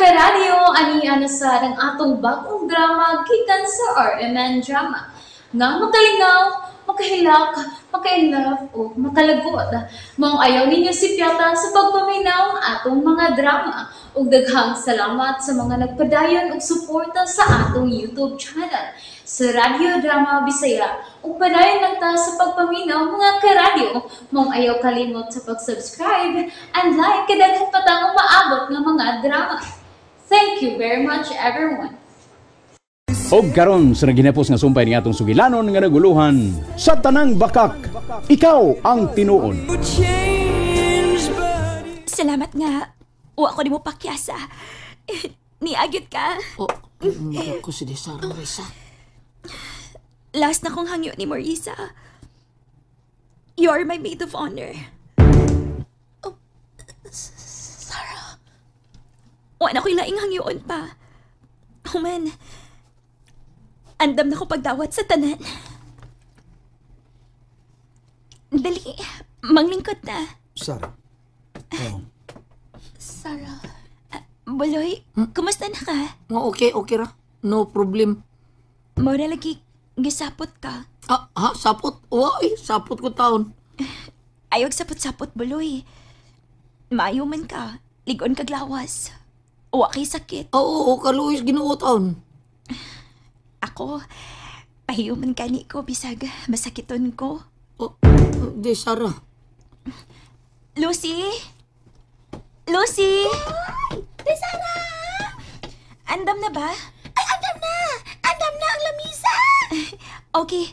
Karadyo, ani na sa ang atong bagong drama gikan sa RMN Drama. Nga makalingaw, makahilak, maka-inlove o makalagot. Maong ayaw ninyo sipyata sa pagpaminaw atong mga drama. Ug daghang salamat sa mga nagpadayon og suporta sa atong YouTube channel sa Radyo Drama Bisaya. Ug padayon lang ta sa pagpaminaw, mga karadyo. Maong ayaw kalimot sa pag-subscribe and like kay daghan pa tang umaabot nga mga drama. Thank you very much, everyone. Og karon sa naginapos nga sumpay ni atong sugilanon nga naguluhan sa tanang bakak, ikaw ang tinuod. Salamat nga. Wa ko nimo pakyasa. Niagit ka. Oh, ko si Sarah Risa. Last na kong hangyo ni Marisa. You are my maid of honor. Oh, Sarah. Wa na ko'y laing hangyoon pa. Human, andam na ko pagdawat sa tanan. Dali, manglingkod na. Sarah. Oh. Sarah. Buloy, kumusta na ka? Oh, okay, okay ra. No problem. Mora lagi, gisapot ka. Ah, ha, sapot? Uy, sapot ko taon. Ayaw sapot-sapot, Buloy. Maayo man ka. Ligon kag lawas. Wa kay sakit. Oo, oo, kaluis Ginoo taon. Ako, pahiyo man gani ko, bisag masakiton ko. Oh, di, Sarah. Lucy? Lucy? Ay, Sarah! Andam na ba? Ay, andam na! Andam na ang lamisa! Okay.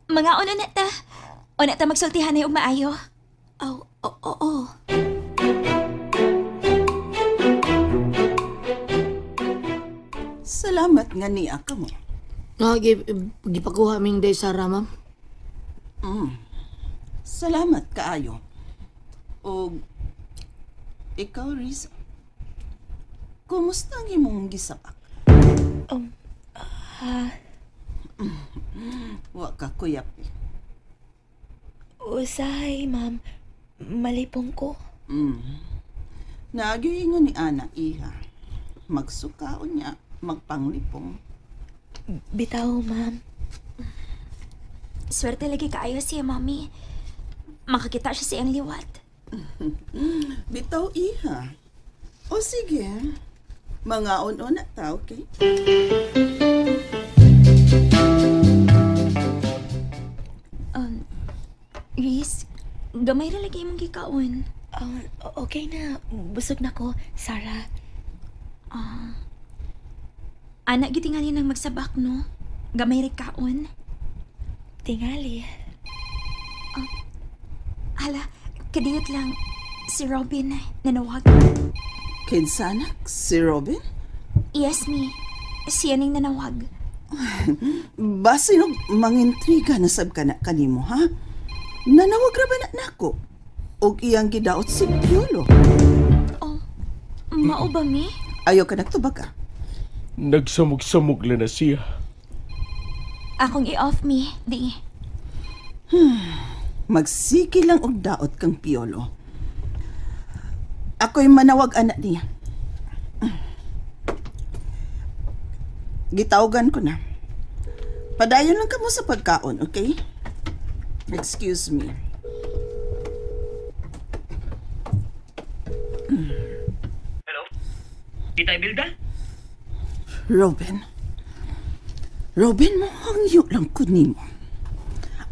Mga una na ta. Una ta magsultihan na yung maayo. Oh, oo, oh, oh. Salamat nga niya ka mo. No, gipakuha ming day, Sarah, ma'am. Salamat kaayo. O ikaw, Riza, kumusta ang imong gisapak? Wa ka kuyap. Usahay, ma'am. Malipong ko. Nagyoy ni Ana, iha. Magsukaon niya, magpanglipong. Bitaw, ma'am. Swerte lagi kaayo siya, mami. Makakita siya sa iyang liwat. Bitaw, iha. O sige, mga on-on na ta, okay? Riz, gamay ra lagi imong gikaon. Okay na. Busog na ko, Sarah. Ana, gitingali nang magsabak, no? Gamay ra kaon. Tingali. Hala, kadiyot lang. Si Robin, nanawag. Kinsanak, si Robin? Yes, mi. Siya ning nanawag. Basin og mangintriga na sab ka na kanimo, ha? Nanawag ra ba na nako? Og iyang gidaot si Piolo. Oh, mao ba, mi? Ayaw ka nagtubag ka. Nagsamog-samog na na siya. Akong i-off, mi. Di. Magsige lang og daot kang Piolo. Ako'y manawag anak niya. Gitawagan ko na. Padayon lang kamo sa pagkaon, okay? Excuse me. Hello? Tita Imelda? Robin. Robin, mohangyo lang ko nimo.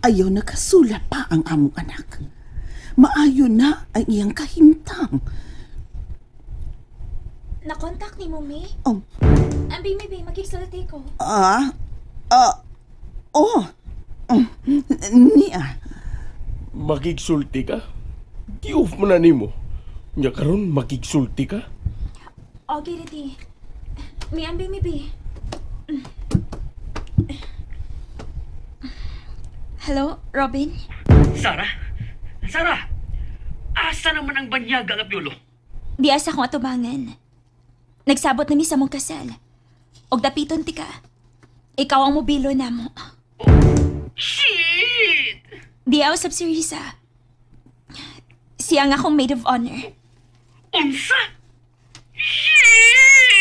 Ayaw nakasula pa ang among anak. Maayo na ang iyang kahimtang. Nakontak ni mo, mi? Oh. Ambi, mi, bi, makiksulti ko. Oh. Niya. Makigsulti ka? Gi-off mo na nimo. Nya karon makigsulti ka? Okay, riti. Mi, ambi, mi, bi. Hello, Robin? Sarah? Sarah! Asa naman ang banyaga nga Piolo? Di asa akong atubangan. Nagsabot na mi sa mong kasal. Og dapiton ti ka. Ikaw ang mobilo na mo. Shit! Di usab si Risa. Siya nga akong maid of honor. Unsa? Shit!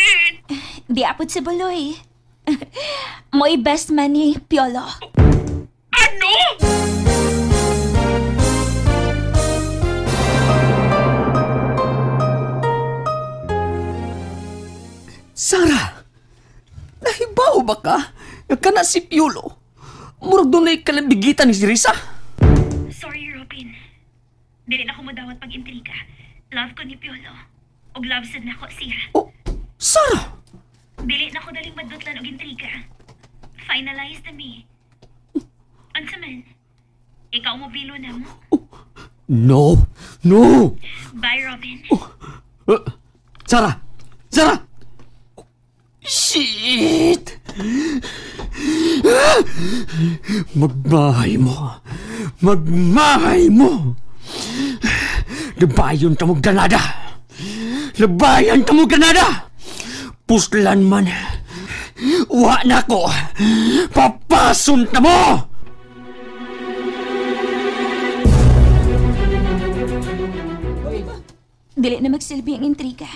Di apod si Buloy. Mo'y best man ni Piolo. Ano? Sarah! Nahibaw ba ka? Kana si Piolo. Murag dunay kalambigitan ni si Risa. Sorry, Robin. Dili na ko modawat pag-intriga. Love ko ni Piolo. Og love sad nako siya. Oh, Sarah! Dili na ko daling madutlan og intriga. Finalize na mi. Unsa man? Ikaw mo bilo na mo? Oh, no! No! Bye, Robin. Oh, Sarah! Sarah! Shit! Magmahay mo! Magmahay mo! Labayon ka mo, Granada! Labayan ka mo, Granada! Puslan man! Wa na ko! Papasun ta mo! Dili na magsilbi ang intriga.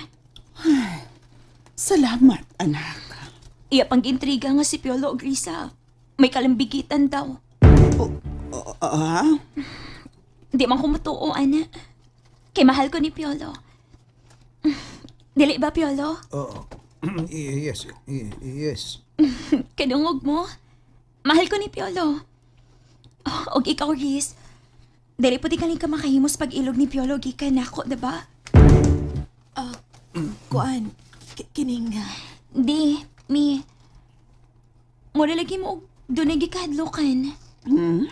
Salamat, anak. Iya pang intriga nga si Piolo og Risa. May kalambigitan daw. Di man ko mutuo, anak. Kay mahal ko ni Piolo. Dili ba, Piolo? Oo. Yes. Yes. Kanungog mo. Mahal ko ni Piolo. Oh, og ikaw, Riz. Dili po di ka makahimos pag-ilog ni Piolo gikan nako, diba? Kuan. Kining... Di, mi. Mura lagi mo, dunay gikahadlukan. Hmm?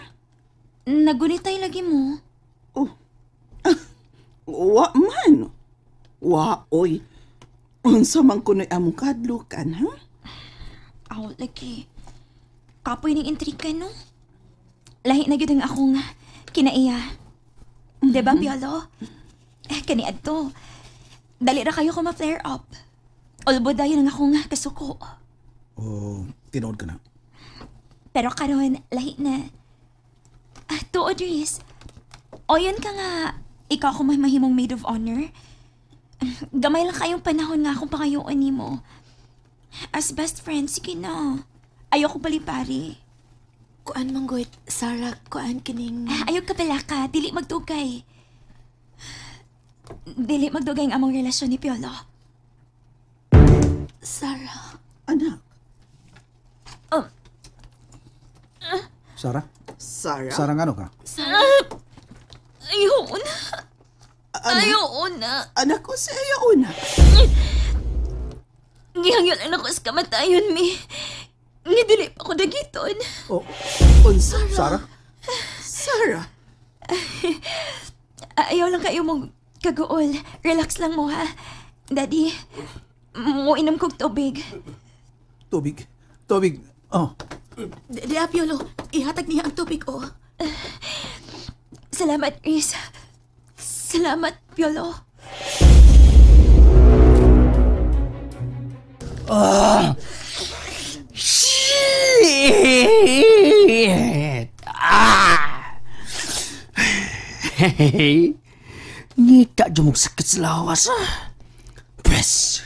Nagunitay lagi mo. Oh. Wa man. Wa, oy. Unsa man kuno'y among kahadlukan, ha? Aw, lagi. Kapoy ning intriga, no? Lahi na gyud ang akong kinaiya. Mm-hmm. Diba, Piolo? Eh, kaniadto. Dali ra kayo ko ma-flare up. Ulbo dayon ang akong kasuko. Oh, tinuod ka na. Pero karon lahi na. Tuod, Riz. O yun ka nga, ikaw ako may mahimong maid of honor. Gamay lang kayong panahon nga akong pangayoon nimo. As best friend, sige na. Ayoko balipari. Kuan manggoy, Sarah, kuan kining... Ayaw ka pala ka, dili magdugay. Dili magdugay ang among relasyon ni Piolo. Sarah. Anak. Sarah? Sarah? Sarah, ngano ka? Sarah. Ayaw na. Ayaw na. Anak ko si ayaw na. Gihangyo lang ako sa kamatayon, mi. Ngidili pa ko dagiton. Oh. Sarah. Sarah? Sarah. Ayaw lang kayo mong kaguol. Relax lang mo, ha? Daddy, mo inom kog tubig. Tubig? Tubig? Oh. Di, Piolo. Ihatag niya ang tubig, oh. Salamat, Riz. Salamat, Piolo. Ah! Shit! Ah! Hey! Ngita dyan mong sakit sa lawas, ah! Pwes!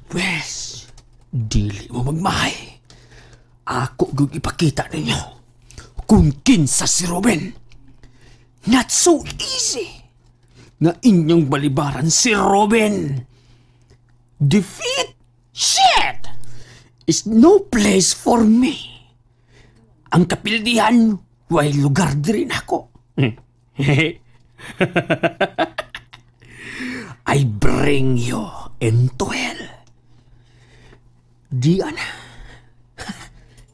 Pwes! Dili mo magmahay. Ako gug ipakita ninyo kung kinsa si Robin. Not so easy na inyong balibaran si Robin. Defeat? Shit! Is no place for me. Ang kapildihan, way lugar din ako. I bring you into hell. Di ana.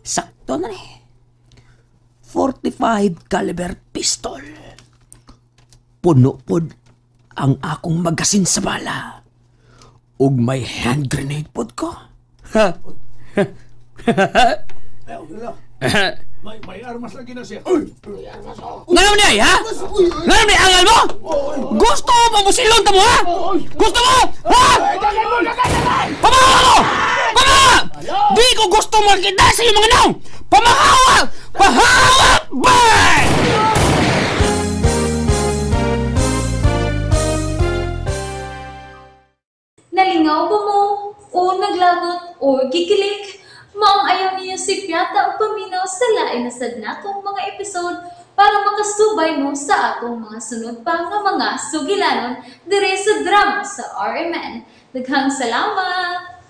Sakto na ni. 45 caliber pistol. Puno pod ang akong magasin sa bala. Ug may hand grenade pod ko. May armas lagi na siya. Uy! Ngayon niya, ha? Ngayon niya, angal mo? Gusto mo musilon ta mo, ha? Gusto mo? Ha? Pamahawa ko! Pamahawa! Di ko gusto makita sa iyong mga naong! Pamahawa! Pahawa! Bye! Nalingaw Nalingaw ba mo? O naglagot o gikilig? Maong ayaw niyo si Piata o paminaw sa lain na sad natong mga episode para makasubay mo sa atong mga sunod pa nga mga sugilanon dire sa drama sa RMN. Daghang salamat!